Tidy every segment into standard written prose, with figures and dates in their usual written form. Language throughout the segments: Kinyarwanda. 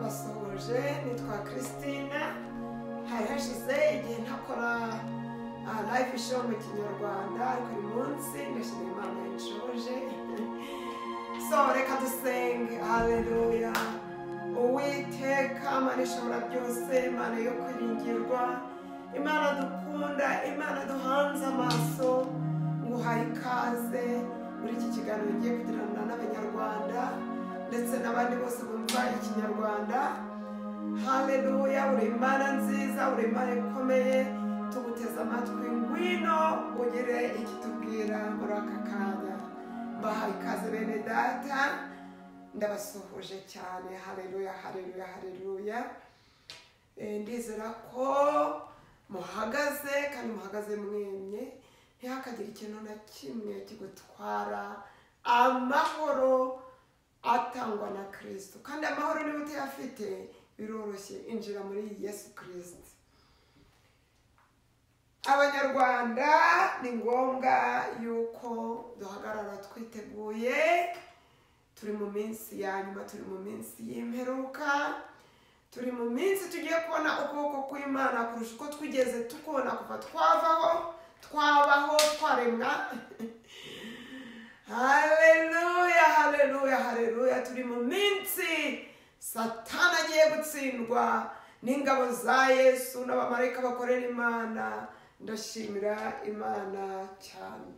Ndabasuhuje, nitwa Christine. Hari hashize igihe ntakora live show mu Kinyarwanda, ariko uyu munsi ndashimira Imana yanshoje. So reka dusenge. Haleluya. Uwiteka Mana ishobora byose, Imana yo kwiringirwa, Imana dukunda, Imana duhanze amaso, nguhaye ikaze muri iki kiganiro ngiye kugirana n'Abanyarwanda ndetse n'abandi bose bumva Ikinyarwanda. Haleluya, uri Imana nziza, uri Imana ikomeye, tuguteze amatwi, ngwino ugire ikitubwira muri aka kanya. Mbahaye ikaze bene data, ndabasuhuje cyane. Haleluya, haleluya, haleluya. Ndizera ko muhagaze kandi muhagaze mwemye, ntihakagire ikintu na kimwe kigutwara amahoro atangwa na Kristo. Kandi amahoro niba utayafite biroroshye, injira muri Yesu Kristo. Abanyarwanda, ni ngombwa yuko duhagarara twiteguye. Turi mu minsi ya nyuma, turi mu minsi y'imperuka, turi mu minsi tugiye kubona ukuboko kw'Imana kurusha uko twigeze tukubona kuva twavaho, twabaho, twaremwa. Haleluya, haleluya, haleluya. Turi mu minsi Satani agiye gutsindwa n'ingabo za Yesu n'abamarayika bakorera Imana. Ndashimira Imana cyane.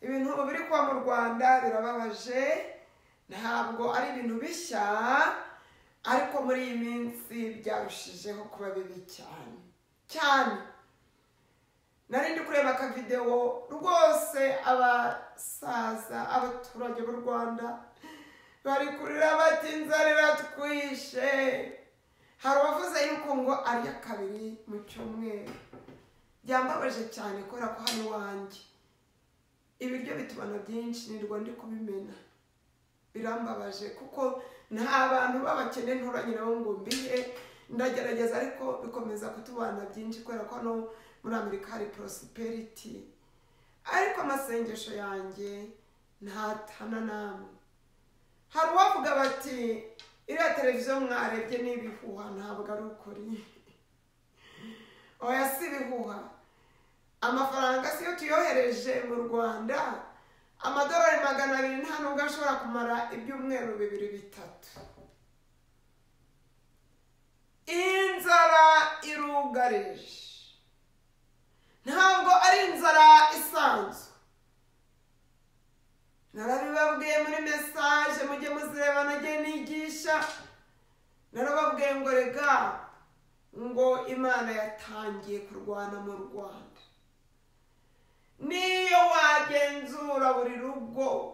Ibintu biri kuba mu Rwanda birababaje, ntabwo ari ibintu bishya, ariko muri iyi minsi byarushijeho kuba bibi cyane cyane. Nari ndi kureba akavidewo rwose, abasaza, abaturage b'u Rwanda bari kurira bati inzara iratwishe. Hari uwavuze yuko ngo arya kabiri mu cyumweru. Byambabaje cyane kubera ko hano iwanjye ibiryo bitubana byinshi, nirwa ndi kubimena. Birambabaje kuko nta bantu b'abakene nturanye nabo ngo mbihe, ndagerageza ariko bikomeza kutubana byinshi kubera ko hano muri Amerika hari prosperity. Ariko amasengesho yanjye ntatana namwe. Hari uwavuga bati iriya televiziyo mwarebye ni ibihuha, ntabwo ari ukuri. Oya, si ibihuha. Amafaranga siyo tuyohereje mu Rwanda, amadolari 200 nta nubwo ashobora kumara ibyumweru 2 3. Inzara irugarije, ntabwo ari inzara isanzwe. Narabibabwiye muri message, mujye muzireba, nagiye nigisha. Narababwiye ngo rega ngo Imana yatangiye kurwana mu Rwanda. Niyo wagenzura buri rugo,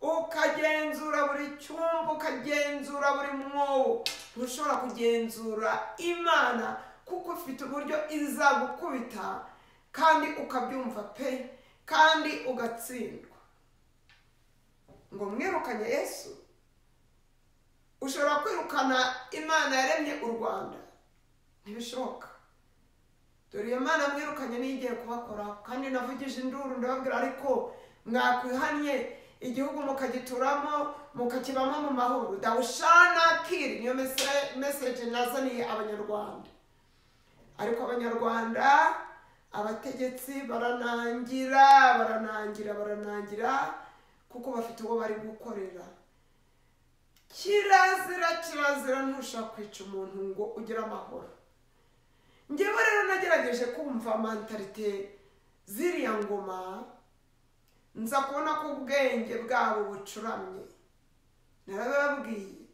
ukagenzura buri cyumba, ukagenzura buri mwobo, ntushobora kugenzura Imana kuko ufite uburyo izagukubita kandi ukabyumva pe, kandi ugatsindwa. Ngo mwirukanye Yesu, ushobora kwirukana Imana yaremye u Rwanda? Ntibishoboka. Dore iyo Mana mwirukanye niyo igiye kubakora. Kandi navugije induru ndababwira, ariko mwakwihannye igihugu mukagituramo, mukakibamo mu mahoro. Dawushana kiri niyo message nazaniye Abanyarwanda. Ariko Abanyarwanda, abategetsi baranangira, baranangira, baranangira, kuko bafite uwo bari gukorera. Kirazira, kirazira, ntushaka kwica umuntu ngo ugire amahoro. Njyewe rero nagerageje kumva mentalite ziriya ngoma, nza kubona ko ubwenge bwabo bucuramye. Narababwiye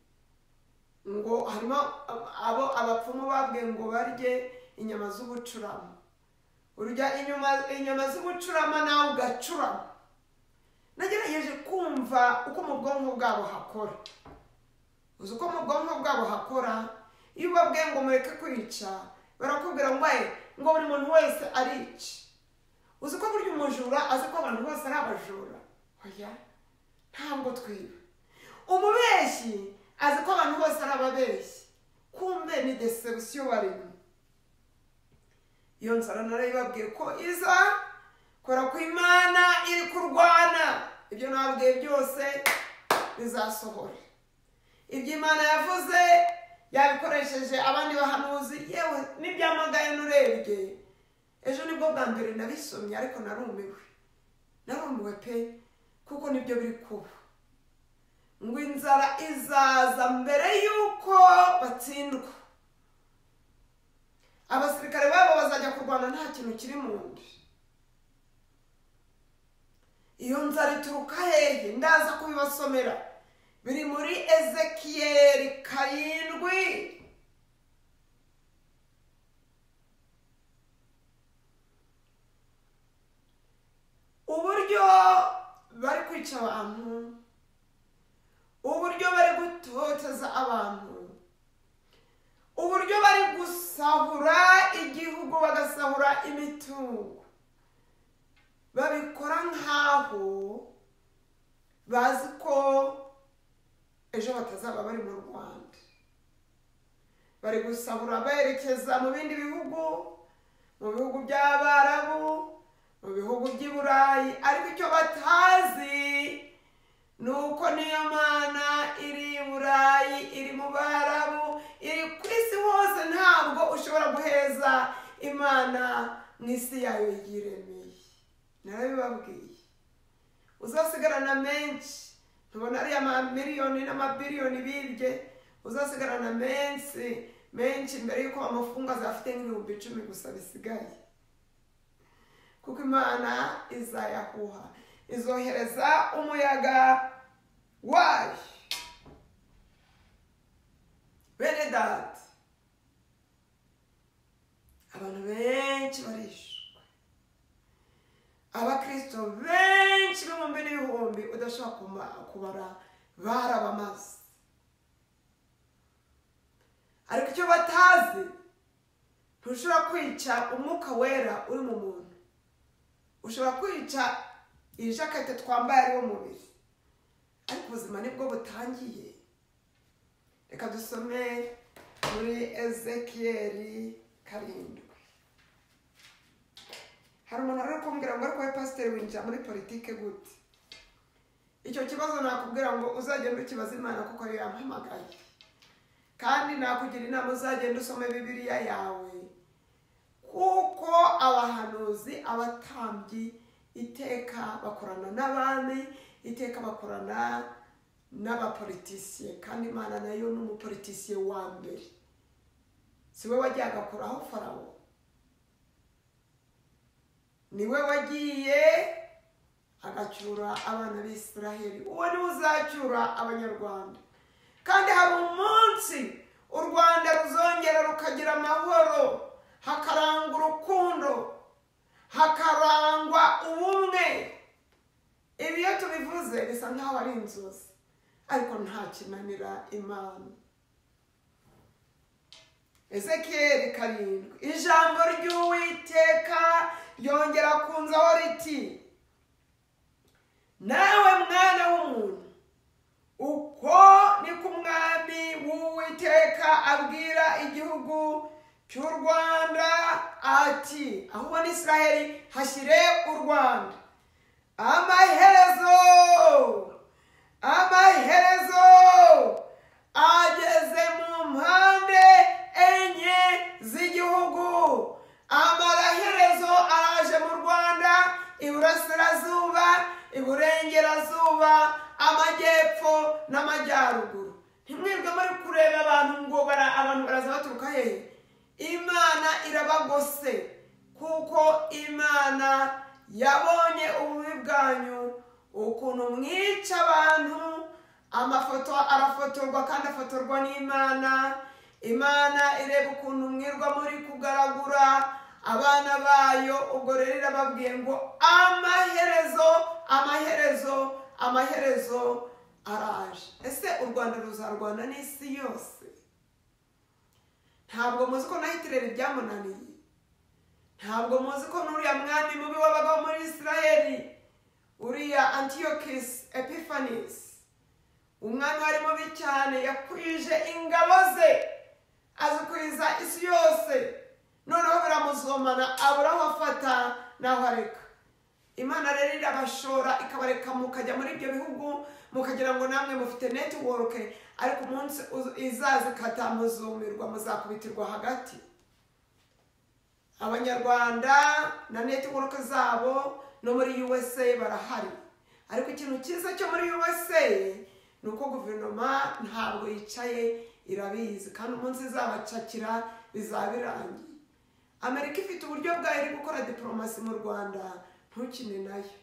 ngo harimo abo abapfumu babwiye ngo barye inyama z'ubucurama. Urya inyama z'ubucurama nawe ugacurama. Nagerageje kumva uko mu bwonko bwabo hakora. Uzi uko mu bwonko bwabo hakora? Iyo ubabwiye ngo mureke kwica, barakubwira ngo ngo buri muntu wese arica. Uzi ko burya umujura azi ko abantu bose ari abajura? Oya, ntabwo twiba. Umubeshyi azi ko abantu bose ari ababeshyi. Kumbe ni deception barimo. Iyo nzara narayibabwiye ko iza kora ku Imana iri kurwana. Ibyo nababwiye byose bizasohora. Ibyo Imana yavuze yabikoresheje abandi bahanuzi, yewe n'ibyamagaye n'urebye. Ejo nibwo bwa mbere nabisomye, ariko narumiwe pe, kuko nibyo biri kuba. Ngo inzara izaza mbere y'uko batsindwa. Abasirikare babo bazajya kurwana nta kintu kiri mu nda. Iyo nzara ituruka hehe? Ndaza kubibasomera, biri muri Ezekiyeli 7. Uburyo bari kwica abantu, uburyo bari gutoteza abantu, uburyo bari gusahura igihugu bagasahura imitungo, babikora nkaho bazi ko ejo batazaba bari mu Rwanda. Bari gusahura berekeza mu bindi bihugu, mu bihugu by'Abarabu, mu bihugu by'i Burayi, ariko icyo batazi ni uko niyo Mana iri i Burayi, iri mu Barabu, iri ku isi hose. Ntabwo ushobora guheza Imana mu isi yayo yiremeye. Narabibabwiye, uzasigarana menshi. Ntubona ariya mamiliyoni n'amabiliyoni bibye, uzasigarana menshi menshi mbere y'uko amafunga azafite nk'ibihumbi 10 gusa bisigaye, kuko Imana izayahuha, izohereza umuyaga wayo. Bene data, abantu benshi barishwe, abakristo benshi b'ibihumbi n'ibihumbi udashobora kubara barabamaze. Ariko icyo batazi, ntushobora kwica umwuka wera uri mu muntu. Ushobora kwica iyi jakete twambaye ari wo mubiri, ariko ubuzima nibwo butangiye. Reka dusome muri Ezekiyeli 7. Hari umuntu ari kumbwira ngo ariko we pasiteri winjira muri politike gute? Icyo kibazo nakubwira ngo uzagenda ukibaza Imana, kuko ariyo yampamagaye. Kandi nakugira inama, uzagenda usome Bibiliya yawe, kuko abahanuzi, abatambyi iteka bakorana n'abami, iteka bakorana n'abapolitisiye, kandi Imana nayo ni umupolitisiye wa mbere. Si we wagiye agakuraho Farawo, ni we wagiye agacyura abana b'Isiraheli, uwo niwe uzacyura Abanyarwanda. Kandi hari umunsi u Rwanda ruzongera rukagira amahoro, hakarangwa urukundo, hakarangwa ubumwe. Ibi iyo tubivuze bisa nkaho ari inzozi, ariko nta kinanira Imana. Ezekiyeli 7. Ijambo ry'Uwiteka ryongera kunzaho riti: nawe mwana w'umuntu, uko niko Umwami w'Uwiteka abwira igihugu cy'u Rwanda ati, aho ubona Isiraheli hashyire u Rwanda. Amaherezo, amaherezo ageze mu mpande enye z'igihugu. Amaherezo araje mu Rwanda, iburasirazuba, iburengerazuba, amajyepfo n'amajyaruguru. Ntimwirwe muri kureba abantu ngo abantu baraza baturuka hehe. Imana irabagose, kuko Imana yabonye ububi bwanyu, ukuntu mwica abantu. Amafoto arafotorwa kandi afotorwa n'Imana. Imana ireba ukuntu mwirwa muri kugaragura abana bayo. Ubwo rero irababwiye ngo amaherezo, amaherezo, amaherezo araje. Ese u Rwanda ruzarwana n'isi yose? Ntabwo muzi ko na Hitler byamunaniye. Ntabwo muzi ko n'uriya mwami mubi wabagaho muri Isiraheli, uriya Antiochus Epiphanes, umwami wari mubi cyane, yakwije ingabo ze azikwiza isi yose, noneho biramuzomana, abura aho afata n'aho areka. Imana rero irabashora ikabareka mukajya muri ibyo bihugu, mukagira ngo namwe mufite network, Ariko umunsi izazikata muzumirwa, muzakubitirwa hagati. Abanyarwanda na network zabo no muri USA barahari. Ariko ikintu cyiza cyo muri USA ni uko guverinoma ntabwo yicaye, irabizi, kandi umunsi izabacakira bizaba birangiye. Amerika ifite uburyo bwayo iri gukora diplomasi mu Rwanda, ntukine nayo.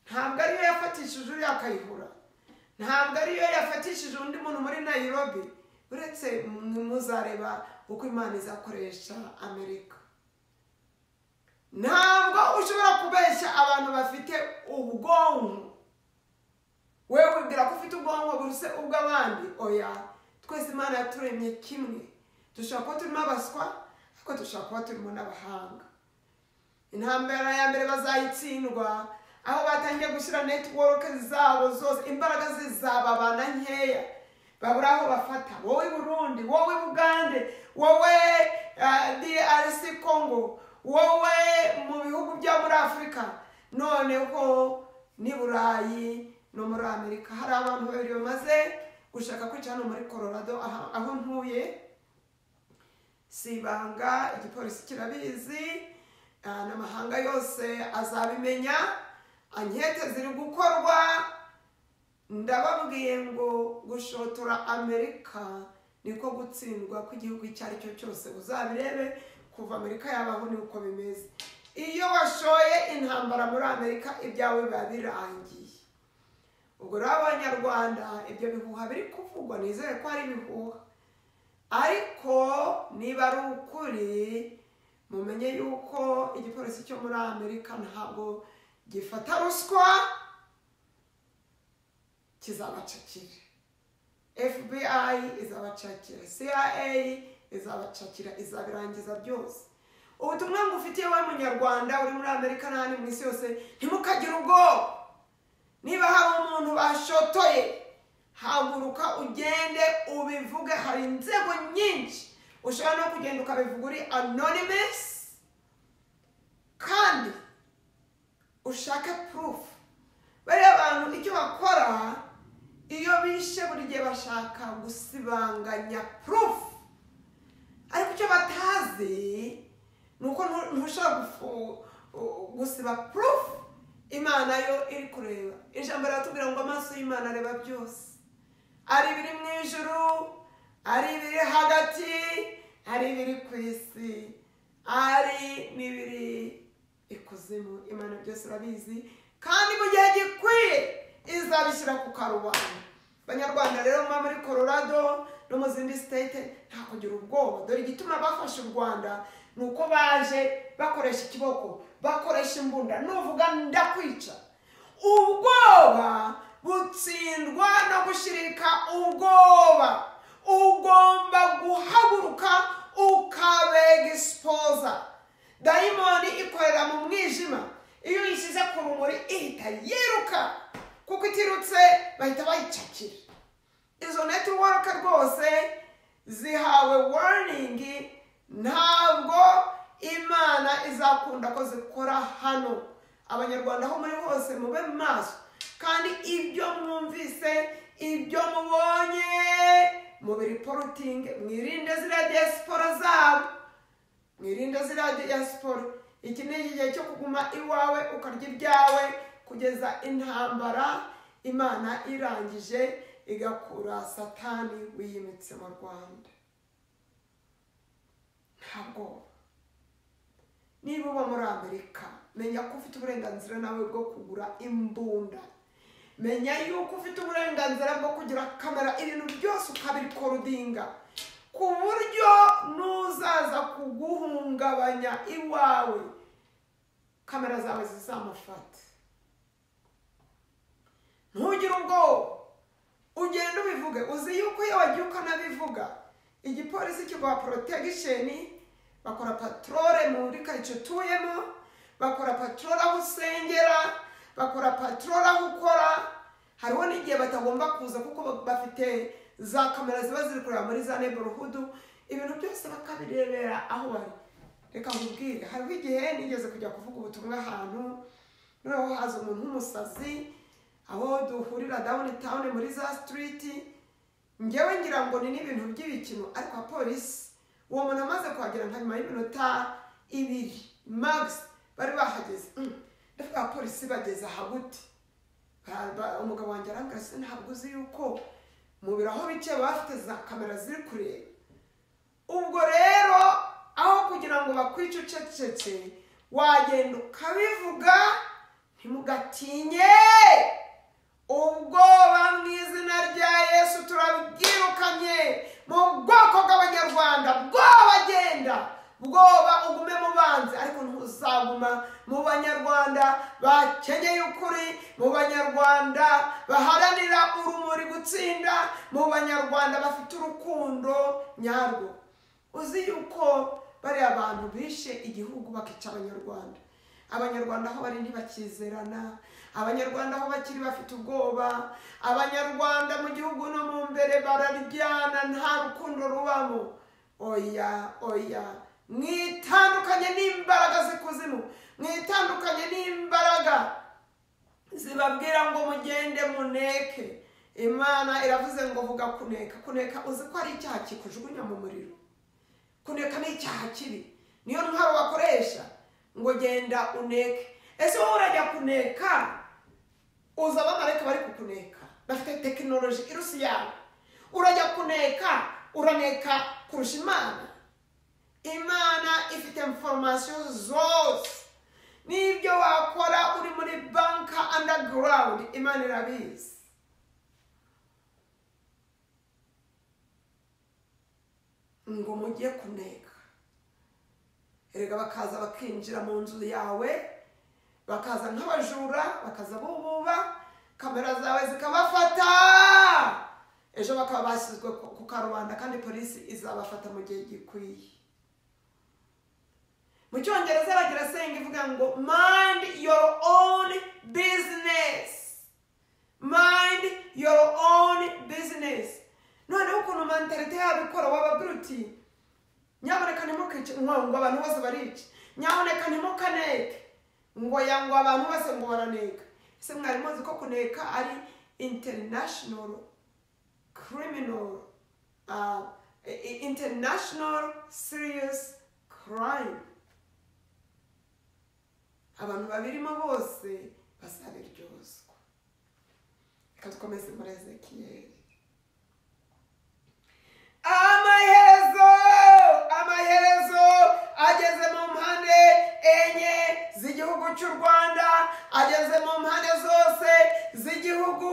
Ntabwo ariyo yafatishije uriya akayihura, ntabwo ariyo yafatishije undi muntu muri Nairobi. Uretse muzareba uko Imana izakoresha Amerika. Ntabwo ushobora kubeshya abantu bafite ubwonko. Wewe wibwira ko ufite ubwonko buruse ubw'abandi? Oya, twese Imana yaturemye kimwe. Dushobora kuba turimo abaswa, ariko dushobora kuba turimo n'abahanga. Intambara ya mbere bazayitsindwa, aho batangiye gushyira network zabo zose, imbaraga zizababana nkeya, babura aho bafata. Wowe Burundi, wowe Bugande, wowe DRC Congo, wowe mu bihugu byo muri Afurika, noneho ni Burayi no muri Amerika. Hari abantu babiri bamaze gushaka kwica hano muri Colorado aho ntuye. Si ibanga, igipolisi kirabizi, n'amahanga yose azabimenya. Ankete ziri gukorwa. Ndababwiye ngo gushotora Amerika niko gutsindwa kw'igihugu icyo ari cyo cyose. Uzabirebe kuva Amerika yabaho ni uko bimeze. Iyo washoye intambara muri Amerika ibyawe biba birangiye. Ubwo rero Abanyarwanda, ibyo bihuha biri kuvugwa, nizere ko ari ibihuha, ariko niba ari ukuri mumenye yuko igipolisi cyo muri Amerika ntabwo gifata ruswa, kizabacakira. FBI izabacakira, CIA izabacakira, izabirangiza byose. Ubutumwa ngufitiye wowe munyarwanda uri muri Amerika n'ahandi mu isi yose, ntimukagire ubwoba. Niba hari umuntu bashotoye, haguruka ugende ubivuge. Hari inzego nyinshi ushobora no kugenda ukabivuga uri anonymous, kandi ushake proof. Bariya bantu icyo bakora iyo bishe buri gihe bashaka gusibanganya proof, ariko icyo batazi ni uko ntushobora gusiba proof Imana yo iri kureba. Ijambo riratubwira ngo amaso y'Imana areba byose, ari ibiri mu ijuru, ari ibiri hagati, ari ibiri ku isi, ari n'ibiri ikuzimu. Imana byose irabizi, kandi mu gihe gikwiye izabishyira ku karubanda. Banyarwanda rero muba muri Colorado no mu zindi state, nta kugira ubwoba. Dore igituma bafashe u Rwanda ni uko baje bakoresha ikiboko, bakoresha imbunda. Nuvuga ndakwica. Ubwoba butsindwa no gushirika ubwoba. Ugomba guhaguruka ukabegispoza. Dayimoni ikorera mu mwijima, iyo uyishyize ku rumuri ihita yiruka, kuko itirutse bahita bayicakira. Izo network rwose zihawe warning, ntabwo Imana izakunda ko zikora hano. Abanyarwanda aho muri hose mube maso, kandi ibyo mwumvise, ibyo mubonye mubiriporutinge. Mwirinde ziriya diaspora zabo, mwirinde ziriya diaspora. Iki ni igihe cyo kuguma iwawe ukarya ibyawe kugeza intambara Imana irangije igakura Satani wiyimitse mu Rwanda. Ntabwo niba uba muri Amerika, menya ko ufite uburenganzira nawe bwo kugura imbunda, menya yuko ufite uburenganzira bwo kugira kamera, ibintu byose ukabirikodinga, ku buryo nuzaza kuguhungabanya iwawe kamera zawe zizamufata. Ntugire ubwoba, ugende ubivuge. Uzi yuko iyo wagiye ukanabivuga, igipolisi kiguha protection, bakora patrole muri karitsiye utuyemo, bakora patrole aho usengera, bakora patrole aho ukora. Hariho n'igihe batagomba kuza kuko bafite za kamera ziba ziri kureba muri za neighborhood, ibintu byose bakabirebera aho bari. Reka nkubwire, hariho igihe nigeze kujya kuvuga ubutumwa ahantu, noneho haza umuntu w'umusazi, aho duhurira downtown muri za street. Ngewe ngira ngo ni n'ibintu by'ibikino, ariko abapolisi uwo muntu amaze kuhagera nka nyuma y'iminota 2 max bari bahageze. Ndavuga abapolisi bageze aha gute? Umugabo wanjye arambwira se ntabwo uzi yuko mu biro aho bicaye bafite za kamera ziri kureba. Ubwo rero aho kugira ngo bakwice ucecetse, wagenda ukabivuga, ntimugatinye. Ubwoba mu izina rya Yesu turabwirukanye mu bwoko bw'Abanyarwanda. Bwoba genda, bwoba ugume mu banzi, ariko ntuzaguma mu Banyarwanda bakenyeye ukuri, mu Banyarwanda baharanira urumuri gutsinda, mu Banyarwanda bafite urukundo nyarwo. Uzi yuko bariya abantu bishe igihugu bakica Abanyarwanda. Abanyarwanda aho bari ntibakizerana, Abanyarwanda aho bakiri bafite ubwoba, Abanyarwanda mu gihugu no mu mbere bararyana, nta rukundo rubamo. Oya, oya, mwitandukanye n'imbaraga z'ikuzimu, mwitandukanye n'imbaraga zibabwira ngo mugende muneke. Imana iravuze ngo vuga kuneka. Kuneka uzi ko ari icyaha kikujugunya mu muriro. Kuneka ni icyaha kibi, niyo ntwaro bakoresha ngo genda uneke. Ese wowe urajya kuneka, uza abamarayika bari kukuneka, bafite tekinoloji irusi yawe. Urajya kuneka, uraneka kurusha Imana. Imana ifite information zose, n'ibyo wakora uri muri banka underground, Imana irabizi. Ngo mujye kuneka, erega bakaza bakinjira mu nzu yawe, bakaza nk'abajura, bakaza bububa, kamera zawe zikabafata, ejo bakaba bashyizwe ku karubanda, kandi polisi izabafata mu gihe gikwiye. Mu Cyongereza bagira senga ivuga ngo mind your own business, mind your own business. Noneho ukuntu mentalite yabo ikora, wababwira uti nyamuneka ntimukice, ngo abantu bose barica, nyamuneka ntimukaneke, ngo ya ngo abantu bose ngo baraneka. Ese mwari muzi ko kuneka ari international criminal, international serious crime? Abantu babirimo bose bazabiryozwa. Reka dukomeze muri Ezekiyeli. Amaherezo, amaherezo ageze mu mpande enye z'igihugu cy'u Rwanda, ageze mu mpande zose z'igihugu.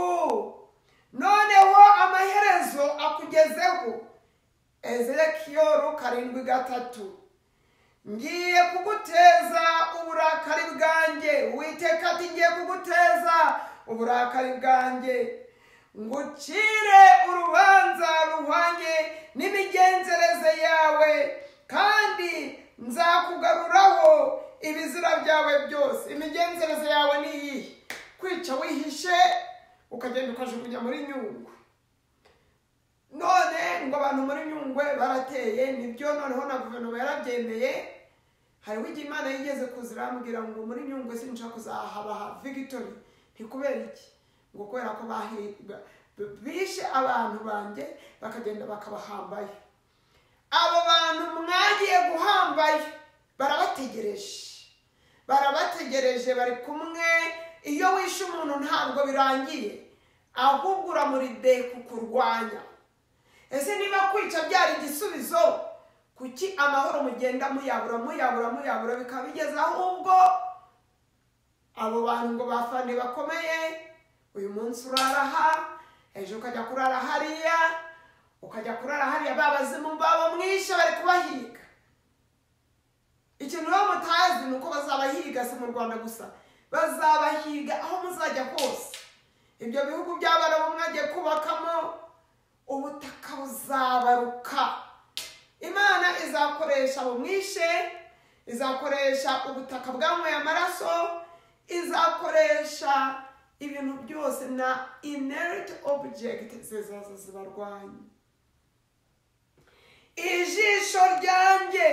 Noneho amaherezo akugezeho. Ezekiyeli 7:3. Ngiye kuguteza uburakari bwanjye. Uwiteka ati ngiye kuguteza uburakari bwanjye, ngucire urubanza ruhwanye n'imigenzereze yawe, kandi nzakugaruraho ibizira byawe byose. Imigenzereze yawe ni iyihe? Kwica wihishe, ukagenda ukajugunya muri Nyungwe. None ngo abantu muri Nyungwe barateye, nibyo, noneho na guverinoma yarabyemeye. Hariho igihe Imana yigeze kuzirambwira ngo muri Nyungwe sinshaka kuzahabaha victory. Ntikubera iki? Ngo kubera ko bishe abantu banjye bakagenda bakabahambayo. Abo bantu mwagiye guhambayo barabategereje, barabategereje, bari kumwe. Iyo wishe umuntu ntabwo birangiye, ahubwo uramuride kukurwanya. Ese niba kwica byari igisubizo, kuki amahoro mugenda muyabura muyabura muyabura bikaba bigeze ahubwo abo bantu ngo bafane bakomeye? Uyu munsi urara aha, ejo ukajya kurara hariya, ukajya kurara hariya, babazimu babo mwishe bari kubahiga. Ikintu rero mutazi ni uko bazabahiga, si mu Rwanda gusa, bazabahiga aho muzajya hose. Ibyo bihugu by'Abarabu mwagiye kubakamo, ubutaka buzabaruka. Imana izakoresha abo mwishe, izakoresha ubutaka bwanyweye amaraso, izakoresha ibintu byose na inert object zizaza zibarwanya. Ijisho ryanjye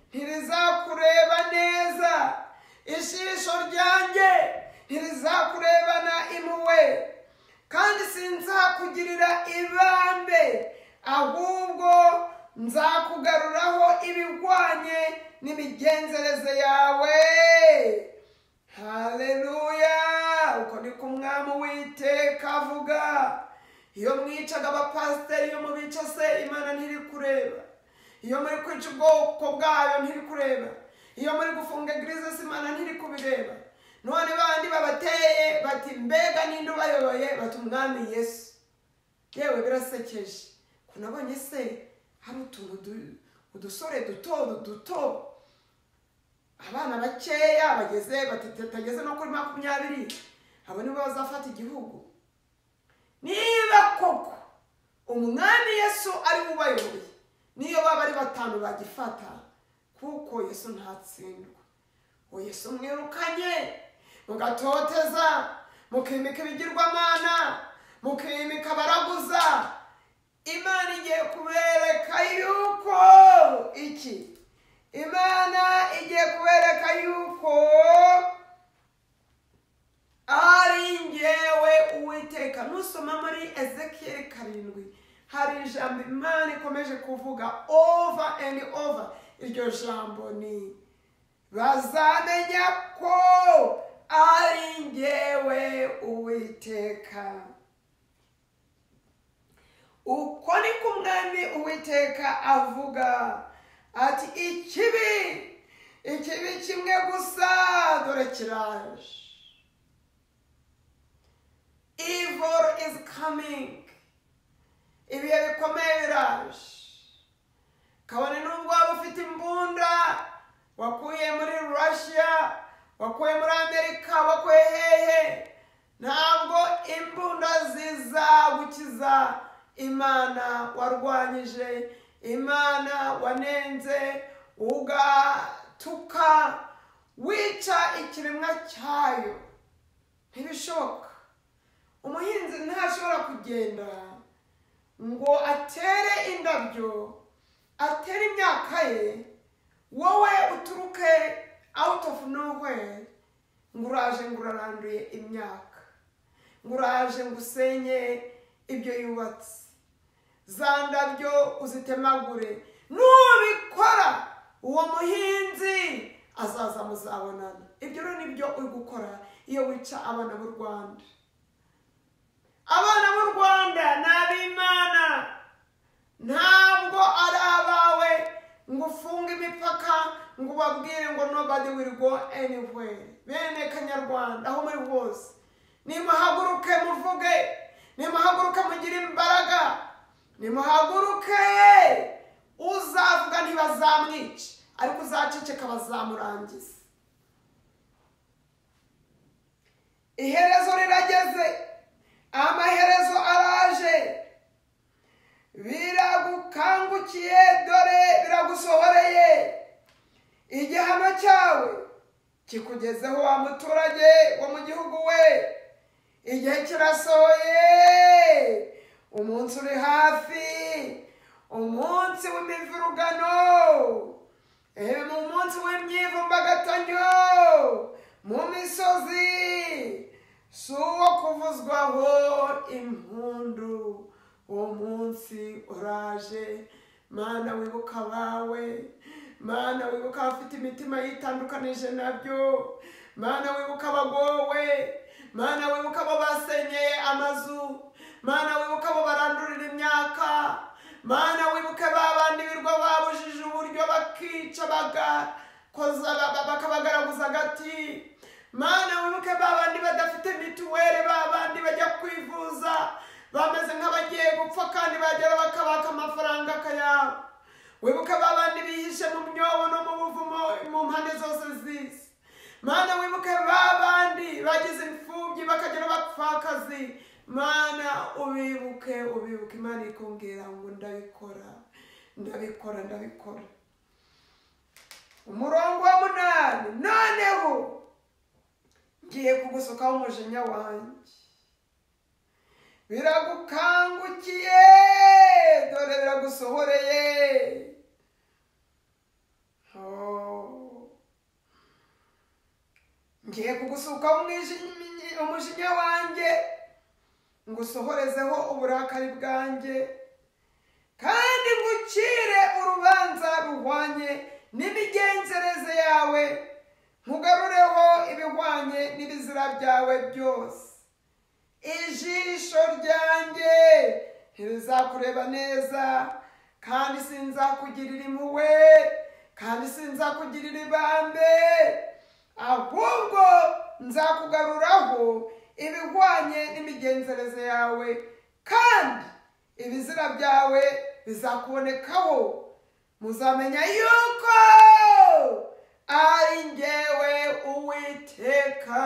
ntirizakureba neza, ijisho ryanjye ntirizakurebana impuhwe, kandi sinzakugirira ibambe, ahubwo nzakugaruraho ibihwanye n'imigenzereze yawe. Haleluya! Uko niko Umwami Uwiteka avuga. Iyo mwicaga abapasiteri, iyo mubica se Imana ntiri kureba? Iyo muri kwica ubwoko bwayo ntiri kureba? Iyo muri gufunga eglise se Imana ntiri kubireba? None bandi babateye bati mbega ninde ubayoboye? Bati Umwami Yesu. Yewe birasekeje ko nabonye se hari utuntu udusore duto duto, abana bakeya bageze batageze no kuri 20, abo nibo bazafata igihugu. Niba koko Umwami Yesu ari we ubayoboye, niyo baba ari 5 bagifata, kuko Yesu ntatsindwa. O Yesu mwirukanye mugatoteza, mukimika ibigirwamana, mukimika abaraguza, Imana igiye kubereka yuko iki? Imana igiye kubereka yuko ari njyewe Uwiteka. Nusoma muri Ezekiel 7 hari ijambo Imana ikomeje kuvuga over and over. Iryo jambo ni bazamenya ko ari njyewe Uwiteka. Uko niko Umwami Uwiteka avuga ati ikibi kimwe gusa dore kiraje. Evil is coming. Ibihe bikomeye biraje. Kabone nubwo waba ufite imbunda wakuye muri Russia, wakuye muri Amerika, wakuye hehe, ntabwo imbunda zizagukiza Imana warwanyije, Imana wanenze, ugatuka, wica ikiremwa cyayo. Ntibishoboka. Umuhinzi ntashobora kugenda ngo atere indabyo, atere imyaka ye, wowe uturuke out of nowhere ngo uraje ngo uraranduye imyaka, ngo uraje ngo usenye ibyo yubatse, za ndabyo uzitemagure. Nubikora uwo muhinzi azaza muzabonana. Ibyo rero nibyo uri gukora iyo wica abana b'u Rwanda. Abana b'u Rwanda ni ab'Imana, ntabwo ari abawe ngo ufunge imipaka ngo ubabwire ngo nobody will go anywhere. Bene Kanyarwanda aho muri hose, nimuhaguruke muvuge, nimuhaguruke mugire imbaraga, nimuhaguruke. Uzavuga ntibazamwica, ariko uzaceceka bazamurangiza. Iherezo rirageze, amaherezo araje. Biragukangukiye, dore biragusohoreye. Igihano cyawe kikugezeho wa muturage wo mu gihugu we. Igihe kirasohoye, umunsi uri hafi, umunsi w'imivurugano, umunsi w'imyivumbagatanyo mu misozi, si uwo kuvuzwaho impundu. Uwo munsi uraje. Mana wibuka abawe, Mana wibuka abafite imitima yitandukanije nabyo, Mana wibuka abagowe, Mana wibuka abo basenyeye amazu, Mana wibuka abo barandurira imyaka, Mana wibuke babandi birwa babujije uburyo bakica bagakoza bakabagaraguza agati. Mana wibuke babandi badafite mituweli, babandi bajya kwivuza bameze nk'abagiye gupfa kandi bagera bakabaka amafaranga akayabo. Wibuke babandi bihishe mu myobo no mu buvumo mu mpande zose z'isi. Mana wibuke babandi bagize imfubyi bakagera bapfakazi. Mana ubibuke, ubibuke. Imana ikongera ngo ndabikora, ndabikora, ndabikora. Umurongo wa 8, noneho ngiye kugusukaho umujinya wanjye. Biragukangukiye, dore biragusohoreye. Ngiye kugusukaho umujinya wanjye, Ngusohorezeho uburakari bwanjye, kandi ngucire urubanza ruhwanye n'imigenzereze yawe, nkugarureho ibihwanye n'ibizira byawe byose. Ijisho ryanjye ntirizakureba neza, kandi sinzakugirira impuhwe, kandi sinzakugirira ibambe, ahubwo nzakugaruraho ibihwanye n'imigenzereze yawe, kandi ibizira byawe bizakubonekaho. Muzamenya yuko ari njyewe Uwiteka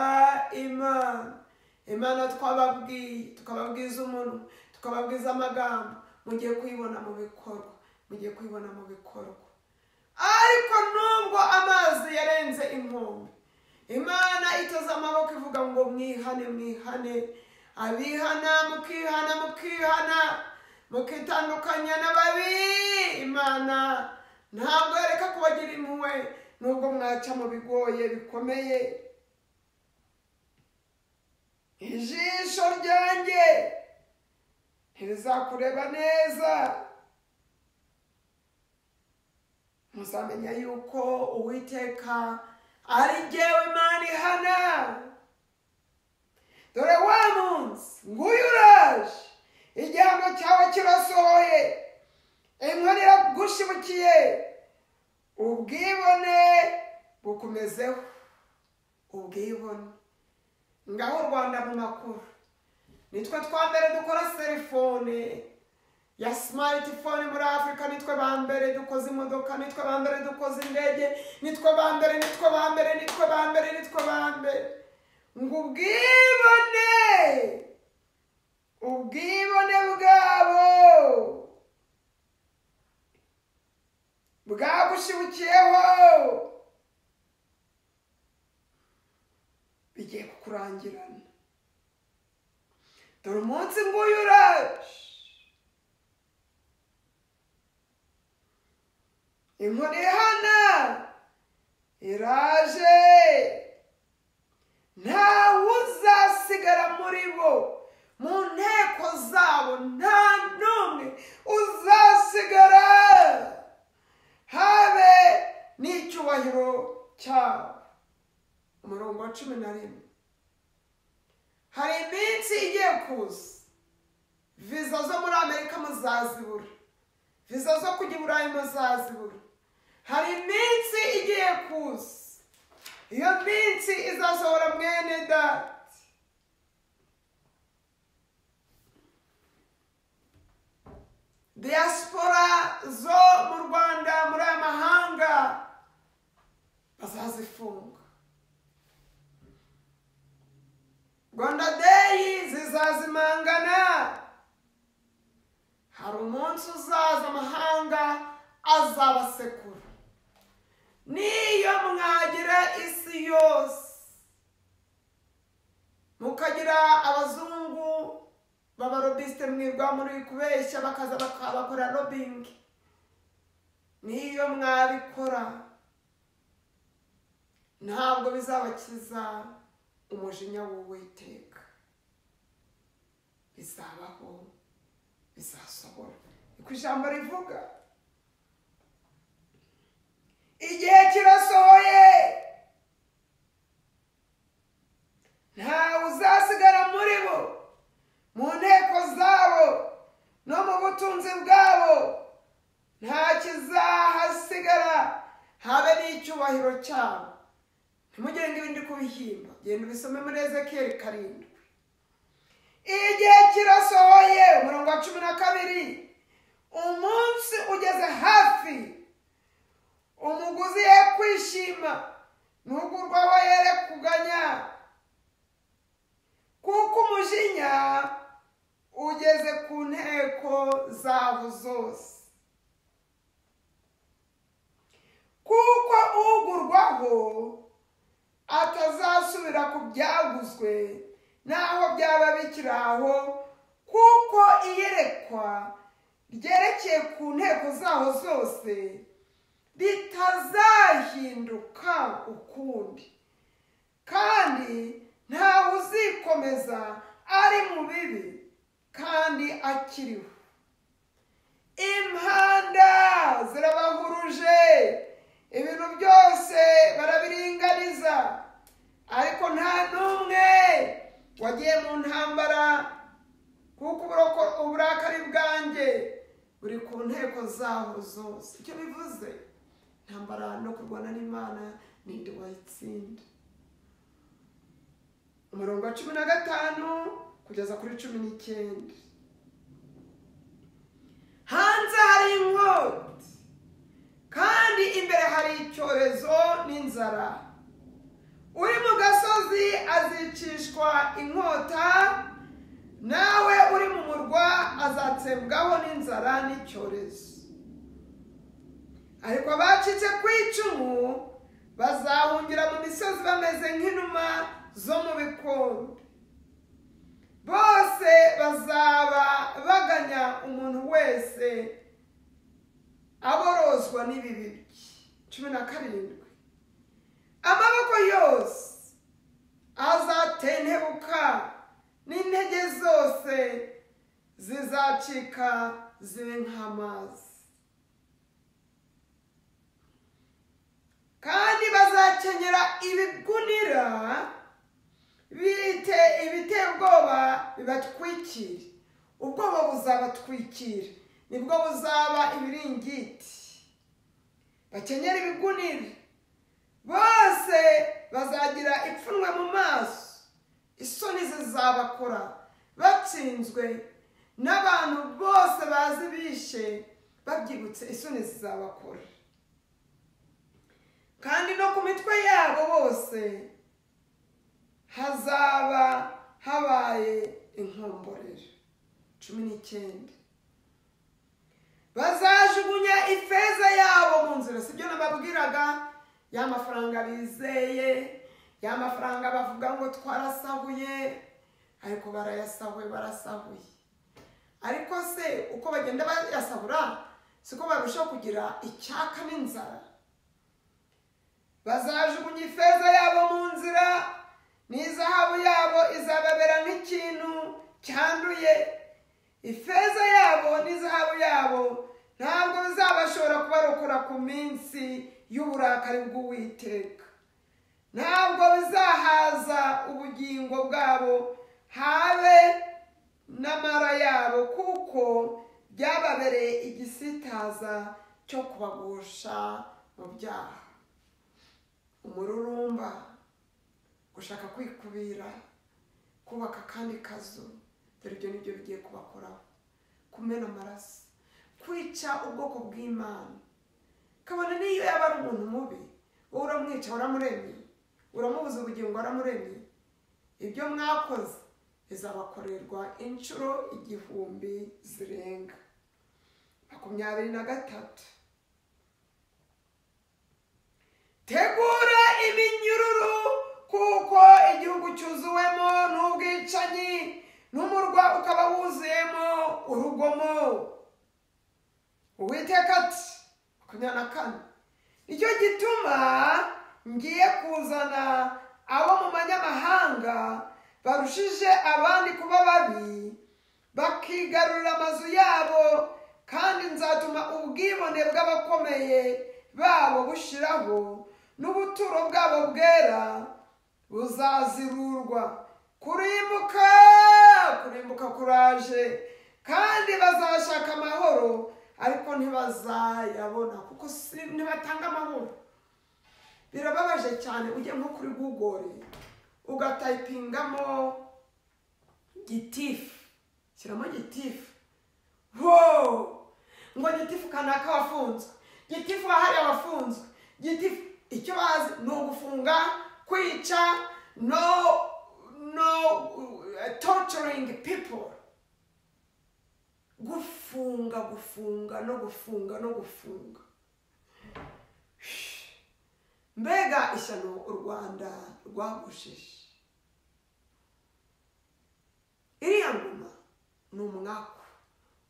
Imana. Imana twababwiye, tukababwiza umuntu, tukababwiza amagambo, mugiye kuyibona mu bikorwa, mugiye kuyibona mu bikorwa. Ariko nubwo amazi yarenze inkombe, Imana itoza amaboko ivuga ngo mwihane, mwihane. Abihana mukihana, mukihana, mukitandukanya n'ababi. Imana ntabwo yareka kubagira impuhwe nubwo mwaca mu bigoye bikomeye. Ijisho ryanjye ntirizakureba neza. Muzamenya yuko Uwiteka ari njyewe Imana ihana. Dore wa munsi nguyu uraje, igihano cyawe kirasohoye, inkoni iragushibukiye, ubwibone bukumezeho, ubwibone. Ngaho u Rwanda mu makuru, nitwe twa mbere dukora selfone ya smartphone muri Afrika, nitwe ba mbere dukoze imodoka, nitwe ba mbere dukoze indege, nitwe ba mbere, nitwe ba mbere, nitwe ba mbere, nitwe ba mbere. Ngo ubwibone, ubwibone bwabo bwagushibukiyeho, bigiye kukurangirana. Dore umunsi nguyu uraje, inkoni ihana iraje, ntawe uzasigara muri bo, mu nteko zabo nta n'umwe uzasigara, habe n'icyubahiro cyabo. Umurongo wa 11. Hari iminsi igiye kuza, viza zo muri Amerika muzazibura, viza zo kujya i Burayi muzazibura. Hari iminsi igiye kuza, iyo minsi izasohora mwene data. Diaspora zo mu Rwanda, muri aya mahanga bazazifunga. Rwanda Day zizazimangana. Hari umunsi uzaza amahanga azabasekura. Niyo mwagira isi yose, mukagira abazungu b'abarobiste mwirwa muri kubeshya, bakaza bakabakora lobbying, niyo mwabikora ntabwo bizabakiza umujinya w'Uwiteka. Bizabaho, bizasohora. Niko ijambo rivuga. Igihe kirasohoye, ntawe uzasigara muri bo, mu nteko zabo no mu butunzi bwabo, nta kizahasigara, habe n'icyubahiro cyabo. Ntimugire ngo ibindi kubihimba, genda ubisome muri Ezekiyeli 7. Igihe kirasohoye, umurongo wa 12. Umunsi ugeze hafi, umuguzi ye kwishima, n'ugurwaho yere kuganya, kuko umujinya ugeze ku nteko zabo zose. Kuko ugurwaho atazasubira ku byaguzwe, naho byaba bikiri aho, kuko iyerekwa ryerekeye ku nteko zaho zose ritazahinduka ukundi, kandi ntawe uzikomeza ari mu bibi. kandi akiriho. Impanda zirabahuruje, ibintu byose barabiringaniza, ariko nta n'umwe wagiye mu ntambara, kuko uburakari bwanjye buri ku nteko zaho zose. Icyo bivuze, intambara no kurwana n'Imana ninde wayitsinda? Umurongo wa 15 kugeza kuri 19. Hanze hari inkota, kandi imbere hari icyorezo n'inzara. Uri mu gasozi azicishwa inkota, nawe uri mu murwa azatsembwaho n'inzara n'icyorezo. Ariko abacitse ku icumu bazahungira mu misozi bameze nk'inuma zo mu bikombe. Bose bazaba baganya umuntu wese aborozwa n'ibibi bye. 17. Amaboko yose azatentebuka, n'intege zose zizacika zibe nk'amazi. Kandi bazakenyera ibigunira ibiteye ubwoba bibatwikira. Ubwoba buzabatwikira, nibwo buzaba ibiringiti. Bakenyera ibigunira, bose bazagira ipfunwe mu maso, isoni zizabakora, batsinzwe n'abantu bose bazi bishe, babyibutse isoni zizabakora. Kandi no ku mitwe yabo bose hazaba habaye inkomborero. 19. Bazajugunya ifeza yabo mu nzira. Sibyo nababwiraga, ya mafaranga bizeye, ya mafaranga bavuga ngo twarasahuye, ariko barayasahuye, barasahuye. Ariko se uko bagenda bayasahura siko barushaho kugira icyaka n'inzara. Bazajugunya ifeza yabo mu nzira, n'izahabu yabo izababera nk'ikintu cyanduye. Ifeza yabo n'izahabu yabo ntabwo bizabashobora kubarokora ku minsi y'uburakari bw'Uwiteka. Ntabwo bizahaza ubugingo bwabo habe n'amara yabo, kuko byababereye igisitaza cyo kubagusha mu byaha. Umururumba, gushaka kwikubira, kubaka kandi kazu, dore ibyo nibyo bigiye kubakoraho. Kumena amaraso, kwica ubwoko bw'Imana. Kabone niyo yaba ari umuntu mubi, wowe uramwica, uramuremye, uramubuza ubugingo, waramuremye. Ibyo mwakoze bizabakorerwa inshuro 1000 zirenga. 23. Tegura iminyururu, kuko igihugu cyuzuwemo n'ubwicanyi, n'umurwa ukaba wuzuyemo urugomo. Uwiteka ati, 24. Nicyo gituma ngiye kuzana abo mu banyamahanga barushije abandi kuba babi, bakigarurira amazu yabo, kandi nzatuma ubwibone bw'abakomeye babo bushiraho, n'ubuturo bwabo bwera buzazirurwa. Kurimbuka, kurimbuka kuraje, kandi bazashaka amahoro, ariko ntibazayabona, kuko ntibatanga amahoro. Birababaje cyane, ujye nko kuri Google ugatayipingamo gitifu, shyiramo gitifu, ngo gitifu kanaka wafunzwe, gitifu wahariye wafunzwe, gitifu. Icyo bazi ni ugufunga, kwica, no torturing people. Gufunga, gufunga, no gufunga, no gufunga. Mbega ishyano u Rwanda rwagushije. Iriya ngoma ni umwaku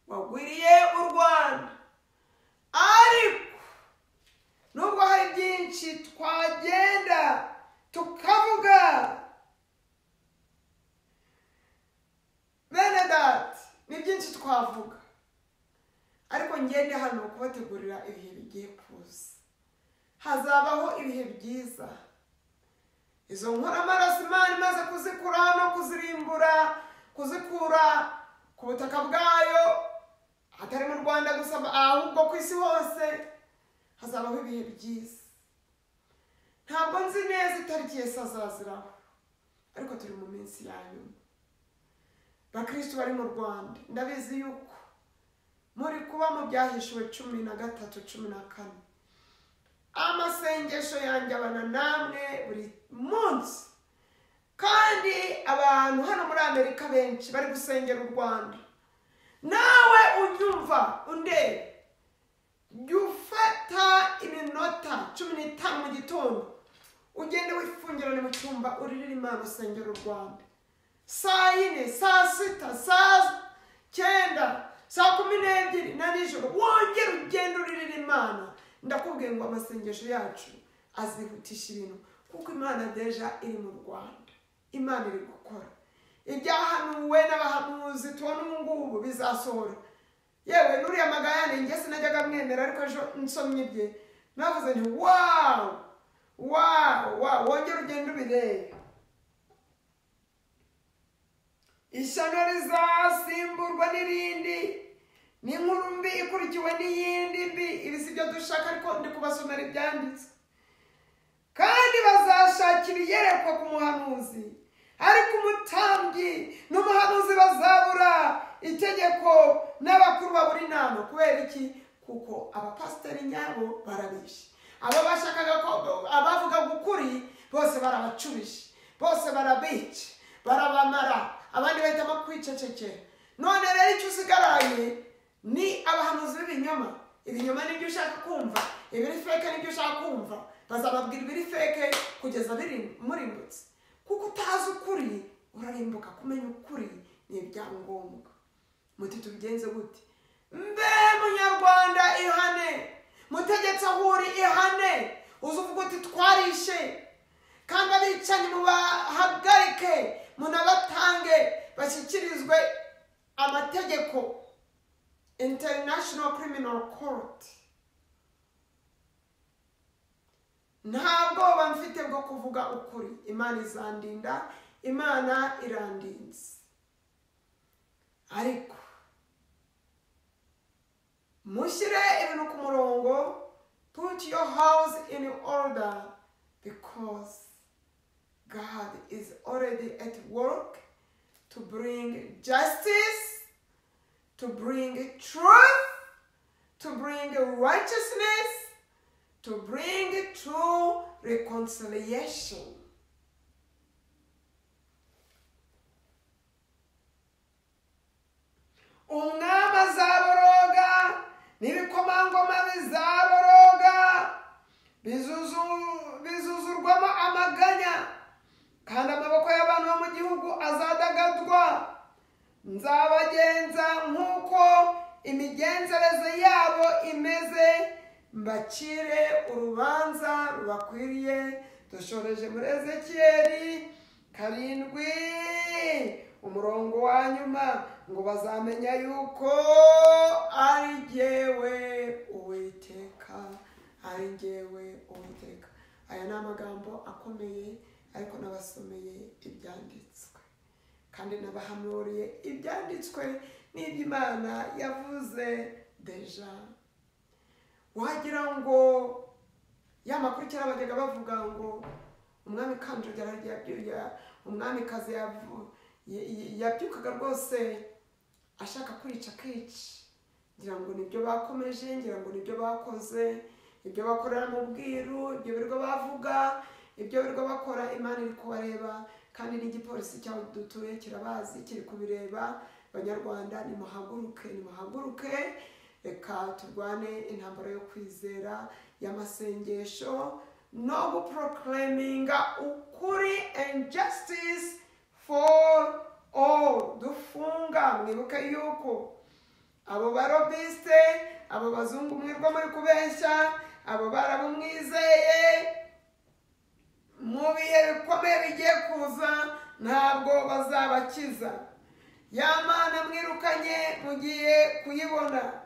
wagwiriye u Rwanda. Ariko nubwo hari byinshi twagenda tukavuga, bene data, ngende hano kubategurira ibihe bigiye kuza. Hazabaho ibihe byiza. Izo nkoramaraso Imana imaze kuzikura no kuzirimbura, kuzikura ku butaka bwayo, atari mu Rwanda gusa ahubwo ku isi hose, hazabaho ibihe byiza. Ntabwo nzi neza itariki Yesu azaziraho, ariko turi mu minsi ya nyuma. Bakristo bari mu Rwanda, ndabizi yuko muri kuba mu byahishuwe 13, 14. Amasengesho yanjye abana namwe buri munsi, kandi abantu hano muri Amerika benshi bari gusengera u Rwanda. Nawe unyumva undeba, jya ufata iminota 15 mu gitondo, ugende wifungirane mu cyumba uririre Imana usengera u Rwanda. Saa 4, saa 6, saa 9, saa 12 na nijoro, wongere ugende uririre Imana. Ndakubwiye ngo amasengesho yacu azihutisha ibintu, kuko Imana deja iri mu Rwanda. Imana iri gukora ibyahanuwe n'abahanuzi tubona ubu ngubu bizasohora. Yewe nuriya Magayane njye sinajyaga mwemera, ariko ejo nsomye ibye navuze nti wow wow wow, wongere ugende ubirebe. Ishyano rizasimburwa n'irindi, n'inkuru mbi ikurikiwe n'iyindi mbi. Ibi si byo dushaka, ariko ndi kubasomera ibyanditswe. Kandi bazashakira iyerekwa ku muhanuzi, ariko umutambyi n'umuhanuzi bazabura itegeko, n'abakuru babura inama. Kubera iki? Kuko abapasiteri nyabo barabishe. Abo bashakaga ko abavugaga ukuri bose barabacubije, bose barabica, barabamara, abandi bahitamo kwicecekera. None rero icyo usigaranye ni abahanuzi b'ibinyoma. Ibinyoma nibyo ushaka kumva, ibiri feke nibyo ushaka kumva. Bazababwira ibiri feke kugeza murimbutse, kuko utazi ukuri urarimbuka. Kumenya ukuri ni ibyangombwa. Muti tubigenze gute? Mbe munyarwanda ihane, mutegetse aho uri ihane, uzuvuga uti twarishe, kandi abicanyi mubahagarike, munabatange bashyikirizwe amategeko, International Criminal Court. Nta bwoba mfite bwo kuvuga ukuri. Imana izandinda, Imana irandinze. Ariko mushyire ibintu ku murongo, put your house in order, because God is already at work to bring justice, to bring truth, to bring righteousness, to bring true reconciliation. Umwami azaboroga n'ibikomangoma bizaboroga, bizuzurwamo amaganya, kandi amaboko y'abantu bo mu gihugu azadagadwa. Nzabagenza nk'uko imigenzereze yabo imeze, mbacire urubanza rubakwiriye. Dushoreje muri Ezekiyeli 7 umurongo wa nyuma, ngo bazamenya yuko ari jyewe Uwiteka, ari jyewe Uwiteka. Aya ni amagambo akomeye, ariko nabasomeye ibyanditswe, kandi nabahanuriye ibyanditswe n'iby'Imana yavuze deja. Wagira ngo ya makuru kera bajyaga bavuga ngo umwami Kanjogera umwamikazi yabyukaga rwose ashaka kwica akica. Ngira ngo nibyo bakomeje, ngira ngo nibyo bakoze, ibyo bakorera mu bwiru, ibyo birirwa bavuga, ibyo birirwa bakora, Imana iri kubareba, kandi n'igipolisi cyaho dutuye kirabazi, kiri kubireba. Banyarwanda nimuhaguruke, nimuhaguruke, reka turwane intambara yo kwizera, y'amasengesho, no guproclaiminga ukuri and justice for all. Dufunga, mwibuke yuko abo barobiste, abo bazungu mwirwa muri kubeshya, abo barabumwizeye, mu bihe bikomeye bigiye kuza ntabwo bazabakiza. Ya Mana mwirukanye mugiye kuyibona.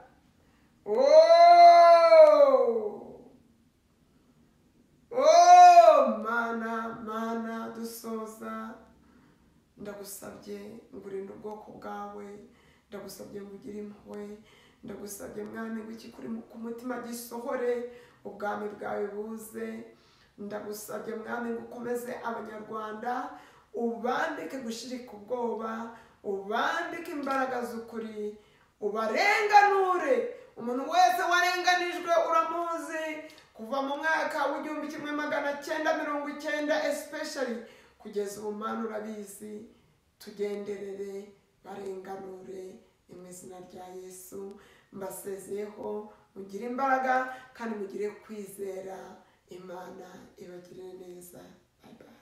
Oh! Oh, Mana, Mana, dusoza, ndagusabye ngo urinde ubwoko bwawe, ndagusabye ngo ugire impuhwe, ndagusabye Mwami ngo ikikuri ku mutima gisohore, ubwami bwawe buze. Ndagusabye Mwami ngo ukomeze Abanyarwanda, ubambike gushirika ubwoba, ubambike imbaraga z'ukuri, ubarenganure. Umuntu wese warenganijwe uramuzi, kuva mu mwaka w'1990 especially kugeza ubu, Mana urabizi. Tugenderere, barenganure, mu izina rya Yesu. Mbasezeyeho, mugire imbaraga kandi mugire kwizera. Imana ibagirire neza. Bye bye.